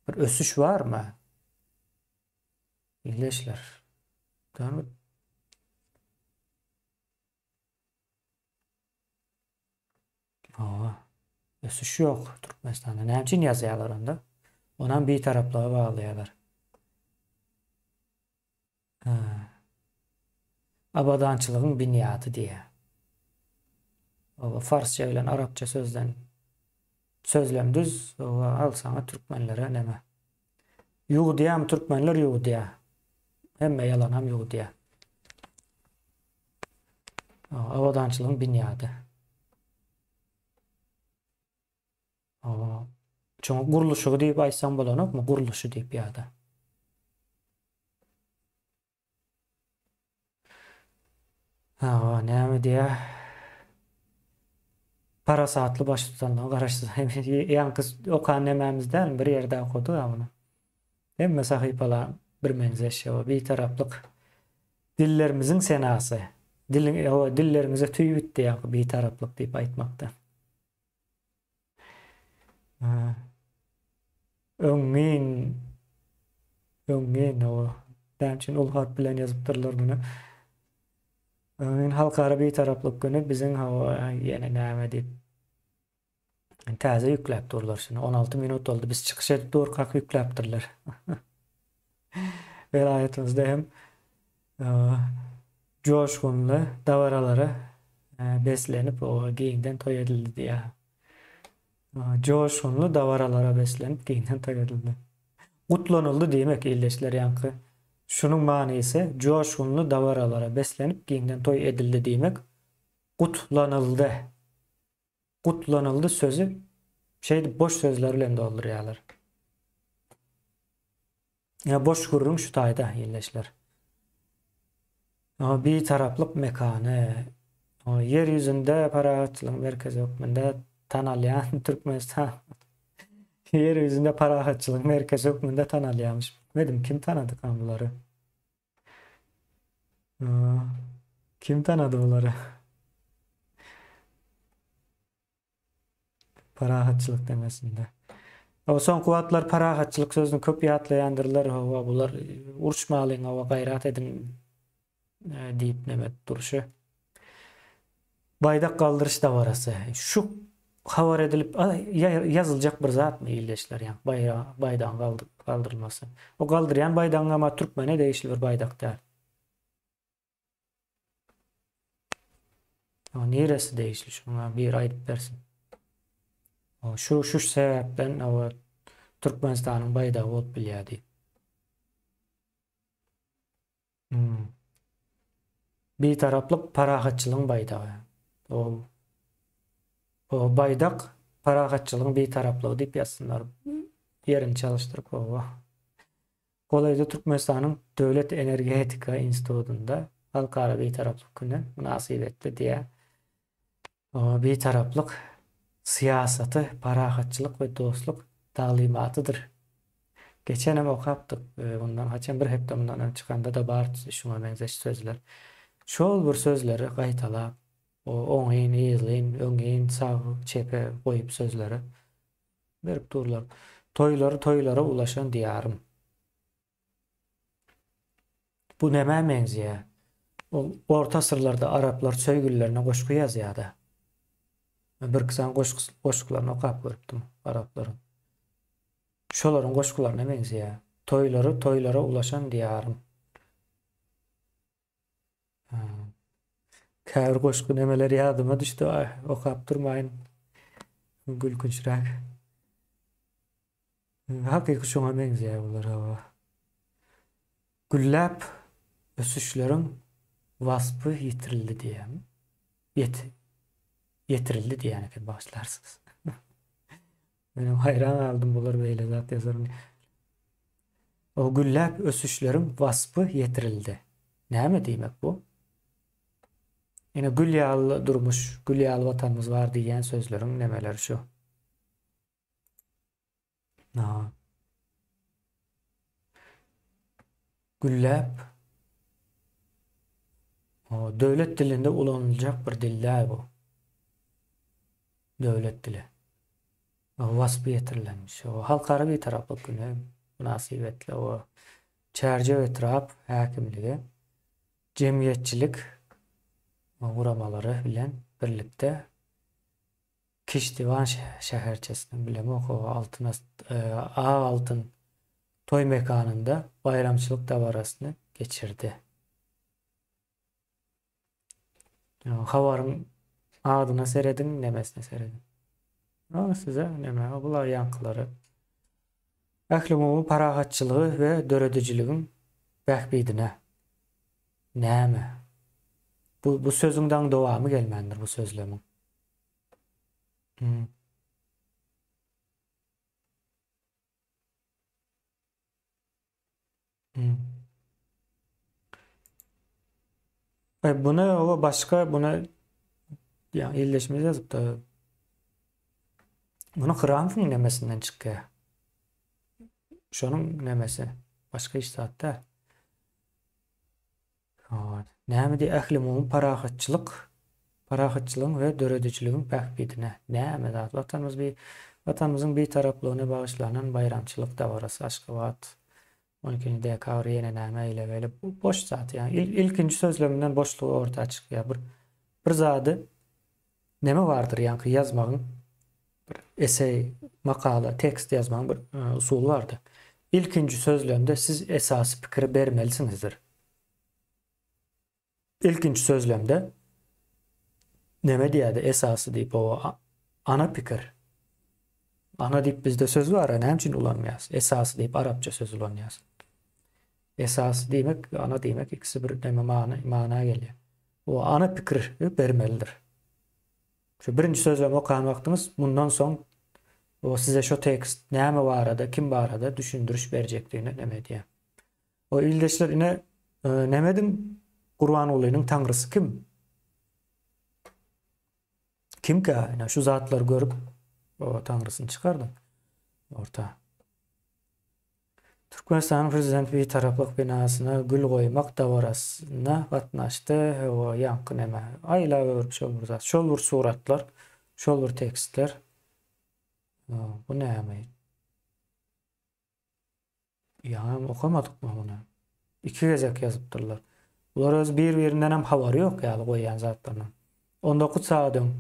bir ösüş barmy? Ildeşler. Hawa. Ösüş ýok Türkmenistanda. Näme üçin ýazýarlar onda? Onam bitaraplyga baglaýarlar. Abadançylygyň binýady diýýär. Hawa, farsça bilen arapça sözden sözlem düz, hawa, al saňa türkmenlere neme. Ýuwudýarmy türkmenler ýuwudýar. Hemme ýalanam ýuwudýar. Abadançylygyň binýady. Şoňa gurluşygy diýip aýtsaň bolanokmy? Gurluşy diýip ýa-da. Hawa, näme diýýär? Parasatly baştutanlygy garaşsyz. Ýaňky okan nemämiz dälmi? Bir ýerde okadyk-a muny. Hemme sahypalar birmeňzeş. Hawa, Bitaraplyk dillerimiziň senasy. Diliň, hawa, dilleriňize tüý bitdi ýaňky Bitaraplyk diýip aýtmakdan. Öňňin, öňňin, hawa. Näme üçin uly harp bilen ýazypdyrlar muny? Öňňin Halkara Bitaraplyk güni biziň hawa ýene näme diýip täze ýükläp durlar şuny. 16 minut boldy biz çykyş edip durkak ýükläpdirler. Welaýatymyzda hem joşgunly dabaralara beslenip, giňden toý edildi diýýär. Joşgunly dabaralara beslenip, giňden toý edildi. Gutlanyldy diýmek ildeşler ýaňky. Şunuň manysy joşgunly dabaralara beslenip, giňden toý edildi diýmek. Gutlanyldy. Gutlanyldy sözi şeýdip boş sözler bilen doldurýarlar. Ýa boş gürrüň şu taýda ildeşler. Bitaraplyk mekany, Ýer ýüzünde parahatçylygyň merkezi hökmünde tanalýan Türkmenistan Ýer ýüzünde parahatçylygyň merkezi hökmünde tanalýarmyş. Bilmedim kim tanadykan bulary. Kim tanady bulary? Parahatçylyk demesinde. O soňky wagtlar parahatçylyk sözüni köp ýatlaýandyrlar, hawa bular uruşmalyň, hawa gaýrat ediň e, diýip neme durşy. Baýdak galdyryş dabarasy. Şu habar edilip ýazyljak bir zatmy ildeşler ýa baýdagyň galdyrylmasy. O galdyrýan baýdagyň ama türkmene degişli bir baýdak däl. Niresi degişli şuňa biri aýdyp bersin. Şu şu sebäpden o Türkmenistanyň baýdagy bolup bilýär diýip. Hmm. Bitaraplyk parahatçylygyň baýdagy. O o baýdak parahatçylygyň bitaraplygy diýip ýazsynlar. Ýerini çalyşdyryp owa. Golaýda Türkmenistanyň Döwlet energetika institutynda Halkara Bitaraplyk güni mynasybetli diýýär. Bitaraplyk syýasaty parahatçylyk we dostluk taglymatydyr. Geçenem okapdyk, mundan haçan bir hepde mundan öň çykanda-da bardy şuňa meňzeş sözler. Şol bir sözleri gaýtalap, oňyn, yzlyn, öňyn, sag, çepe goýup sözleri Berip durlar. Toýlary toýlara ulaşan diýarym. Bu nämä meňzeýär? Ol orta asyrlarda araplar söýgülilerine goşgy ýazýarda. Men birki sany goşgularyny okap görüpdim araplaryň. Şolaryň goşgularyna meňzeýär. Toýlary toýlara ulaşan diýarym. Käbir goşgy nemeler ýadyma düşdi, okap durmaýyn. Gülkünçräk. Hakyky şoňa meňzeýär bular hawa. Gülläp ösüşleriň waspy ýitirildi diýýärmi? Ýet ýetirildi diýýän eken bagyşlarsyňyz. Menem haýran galdym bular beýle zat ýazarmy. O gülläp ösüşleriň waspy ýetirildi. Näme diýmek bu? Ine gül ýaly durmuş, gül ýaly watanymyz bar diýýän sözleriň nemeleri şu. Aha. Gülläp O, döwlet dilinde ulanyljak bir dil däl bu. Döwlet dili. Waspy ýetirilenmiş. O, Halkara Bitaraplyk güni mynasybetli o Çärjew etrap häkimligi jemgyýetçilik guramalary bilen birlikde Kiştiwan şäherçesiniň bilemok o altyn ak altyn toý mekanynda baýramçylyk dabarasyny geçirdi. Habaryň adyna serediň, nemesine serediň. A size neme, bular ýaňkylary. Ählumumy parahatçylygy we döredijiligiň bähbidine. Näme? Bu bu sözüň daň dowamy gelmändir bu sözlemiň. Hmm. Hmm. E, buny o başga buny ýa ildeşimiz ýazypdy. Muny Hramsyň nemesinden çykýar. Şonuň nemesi. Başga hiç zat däl. Näme diýip ählumumy parahatçylyk, parahatçylygyň we döredijiligiň bähbidine. Näme zat? Watanymyz bi Watanymyzyň Bitaraplygyna bagyşlanan baýramçylyk dabarasy Aşgabat 12-nji dekabr ýene näme eýle beýle bu boş zat ýa ilkinji sözleminden boşlugy orta çykýar bir bir zady neme bardyr ýaňky ýazmagyň bir esey makala tekst ýazmagyň bir e, usuly bardyr. Ilkinji sözlemde siz esasy pikiri bermelisiňizdir. Ilkinji sözlemde neme diýýärdi esasy diýip o ana pikir. Ana diýip bizde söz bar, näme üçin ulanmaýarys? Esasy diýip arapça söz ulanýarys. Esasy diýmek, ana diýmek ikisi bir neme many, mana gelýär. O ana pikir bermelidir. Şu birinji sözlemi okan wagtyňyz mundan soň o size şu tekst näme barada, kim barada düşündiriş berjekdigini neme edýär. O ildeşler ine e, nemediň Gurbangulynyň taňrysy kim? Kimkä? Ine şu zatlary görüp o taňrysyny çykardyň orta. Türkmenistanyň Prezidenti Bitaraplyk binasyna gül goýmak dabarasyna gatnaşdy. Hawa, ýaňky neme, aýlap öwrüp şol bir zat, şol bir suratlar, şol bir tekstler. Bu näme? Ýaňam okamadykmy muny? Iki gezek ýazypdyrlar. Bular öz bir-birinden hem habary ýok ýaly goýýan zatlaryndan. 19 sagat öň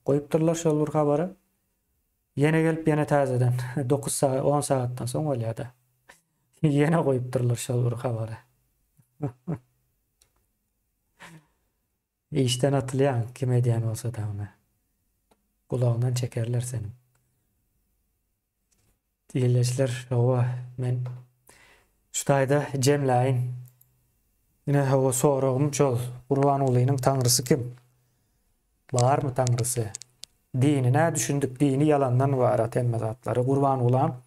goýupdyrlar şol bir habary. Ýene gelip ýene täzeden 9 sagat 10 sagatdan soň bolýada. Ýene goýupdyrlar şol bir habary. Işden atylýaň kim edýän bolsa da ony. Gulagyndan çekerler seniň. Ildeşler hawa men şu taýda jemläýin. Ine hawa soragym şol Gurbangulynyň taňrysy kim? Barmy taňrysy? Dinine düşündik dini ýalandan ybarat hemme zatlary. Gurbangulam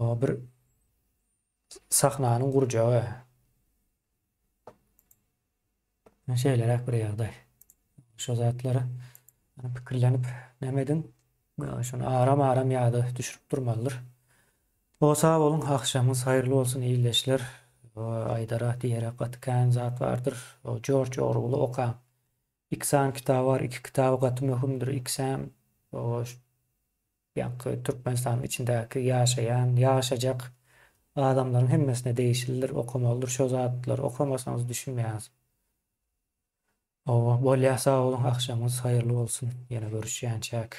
bir sahnanyň gurjagy. Şeýleräk bir ýagdaý. Şo zatlary pikirlenip näme ediň? Şony aram-aram ýada düşürip durmalydyr. O sag boluň, agşamyňyz haýyrly bolsun ildeşler. Aýdara diýere gaty kän zat bardyr. O Jorj Orwelly okaň. Iki sany kitaby bar, iki kitaby gaty möhümdir. Ikisem o Ýaňky Türkmenistanyň içindäki ýaşaýan, ýaşajak adamlaryň hemmesine degişlidir, okamalydyr şo zatlary okamasaňyz düşünmeýäňiz. Hawa, bolýa sag boluň agşamyňyz haýyrly bolsun, ýene görüşýänçäk.